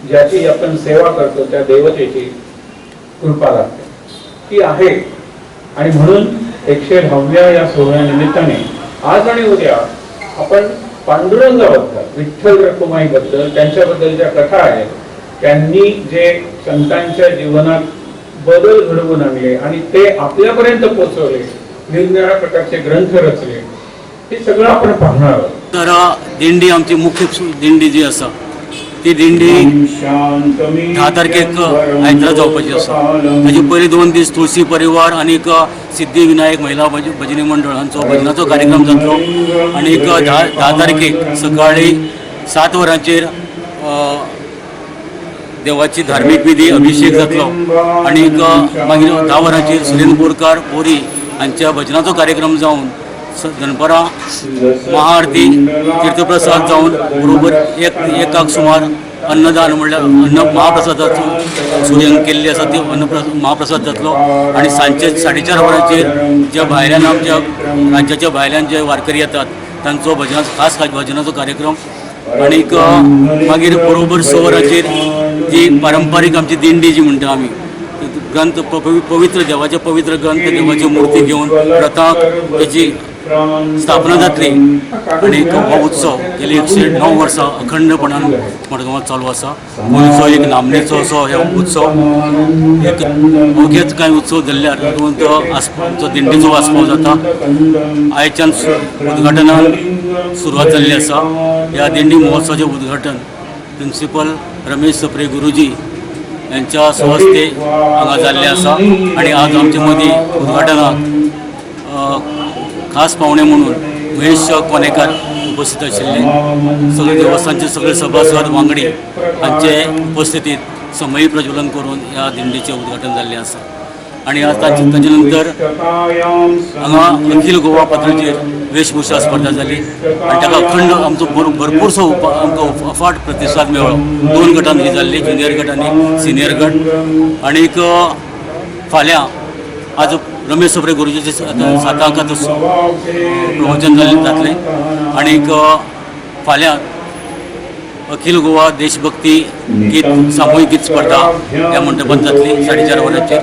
ज्याची आपण सेवा करतो त्या देवतेची कृपा लागते, ती आहे. आणि म्हणून 110व्या या सोहळ्यानिमित्ताने आज आणि उद्या आपण पांडुरंगाबद्दल, विठ्ठल रखुमाईबद्दल, त्यांच्याबद्दल ज्या कथा आहेत, त्यांनी जे संतांच्या जीवनात बदल घडवून आणले आणि ते आपल्यापर्यंत पोहोचवले, निरनिराळ्या प्रकारचे ग्रंथ रचले, हे सगळं आपण पाहणार आहोत. तर दिंडी, आमची मुख्य दिंडी जी आसा ती दिंडी 10 तारखेक आयतारा जावपाची आसा. ताजे पयली 2 दीस तुळशी परिवार आनीक सिद्धी विनायक महिला भजनी मंडळ हांचो भजनाचो कार्यक्रम जातलो आनीक 10 तारखेक सकाळी 7 वरांचेर देवाची धार्मीक विधी, अभिषेक जातलो आनीक मागीर 10 वरांचेर सुरेंद्र बोरकार बोरी हांच्या भजनाचो कार्यक्रम जावन दनपरां महाआरती, तीर्थप्रसाद जावन बरोबर 1-1 सुमार अन्नदान, म्हणल्यार अन्न महाप्रसादाचो सुरयंग केल्ली आसा ती अन्न महाप्रसाद जातलो. आनी सांजचे 4:30 वरांचेर ज्या भायल्यान, आमच्या राज्याच्या भायल्यान जे वारकरी येतात तांचो भजना, खास भजनाचो कार्यक्रम. आनीक मागीर बरोबर 6 वरांचेर जी पारंपारीक आमची दिंडी जी म्हणटा आमी, ग्रंथ, पवित्र देवाचे पवित्र ग्रंथ, देवाची मूर्ती घेवन रथाक तेची स्थापना जातली. आनी हो उत्सव गेली 109 वर्सां अखंडपणान मडगांवांत चालू आसा. गोंयचो एक नामनेचो असो हे उत्सव. एक अवघेच कांय उत्सव धरल्यार तातूंत आमचो दिंडीचो आस्पाव जाता. आयच्यान उद्घाटनान सुरवात जाल्ली आसा. ह्या दिंडी महोत्सवाचें उद्घाटन प्रिन्सिपल रमेश सप्रे गुरुजी यांच्या स्वहस्ते हांगा जाल्लें आसा आनी आज आमचे मदीं उद्घाटनाक खास पावणे म्हणून महेश कोनेकार उपस्थित आशिल्ले. सगळे देवस्थानचे सगळे सभासद, वांगडी हांचे उपस्थितीत समई प्रज्वलन करून ह्या दिंडीचें उद्घाटन जाल्लें आसा. आनी आज ताचे नंतर हांगा अखिल गोवा पातळीचेर वेशभूषा स्पर्धा जाली आनी ताका अखंड आमचो भरपूरसो आमकां अफाट प्रतिसाद मेळ्ळो. दोन गटांनी ही जाल्ली, ज्युनियर गट आनी सिनियर गट. आनीक फाल्यां, आज रमेश सप्रे गुरुजीचे 7 आतां प्रवचन जाल्लें जातलें आनीक फाल्यां अखिल गोवा देशभक्ती गीत, सामूहिक गीत स्पर्धा ह्या मंडपांत जातली 4:30 वरांचेर.